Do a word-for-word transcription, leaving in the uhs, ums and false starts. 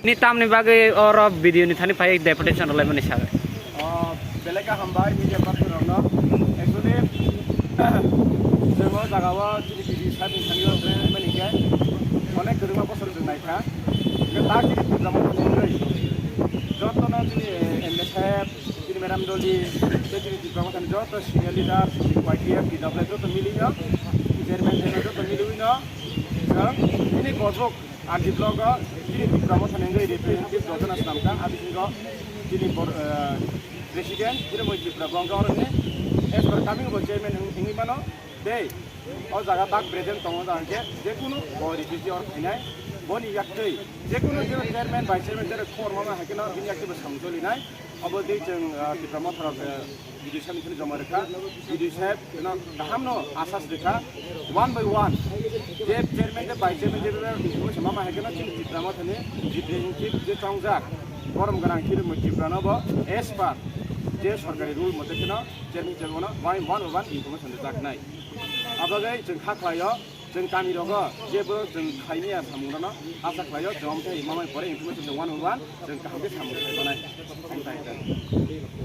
Ni tamni bagwi oro video ni thani phai deputation rwlaimani sawi. O, belai kaham bai media partner rokno. Actually, chwng o jaga o chini B D saheb ni thani o chwng mani khe onek kwbangma bosor chwng naikha. Hwnkhe tak chini program o thangwi jotono chini M L A saheb, chini madam Doli, tei chini Tipra Mothani joto senior leader, chini Y T F, T W joto miliyo, chairman, chairman joto miliwino chwng chini Gojok R D block o chini Tipra Mothani wngwi representative jotono swnamkha, a bisingo chini bor-, eh, president, chini moi Tipra bo wngkha oroni as per coming bo chairman wng-, wngwi mano. Tei o jaga tak present tongo, jaga hwnkhe jekunu bo refugee or phainai, boni yaktwi jekunu je chairman, vice chairman, jere khorma ma hai kheno bini yaktwi bo samung cholinai. Obo twi chwng, ah, Tipra Motha rok, eh, B D O saheb ni thani joma rwkha. B D O saheb no kaham no asas rwkha. One by one, je chairman, je vice chairman, je information ma ma hai kheno chini Tipra Mothani representative je chongjak, borom gwnang chini Tipra no bo as per je sorkari rule mote kheno chairman, chairman no one, one by one information rwjaknai. Abagwi chwng kha khlaio, chwng kami rogo jebo chwng khaimya samung rano asa khlaio, chwng khe mamai pore information chwng one by one chwng kaham khe samung khlai manai. Hamtai.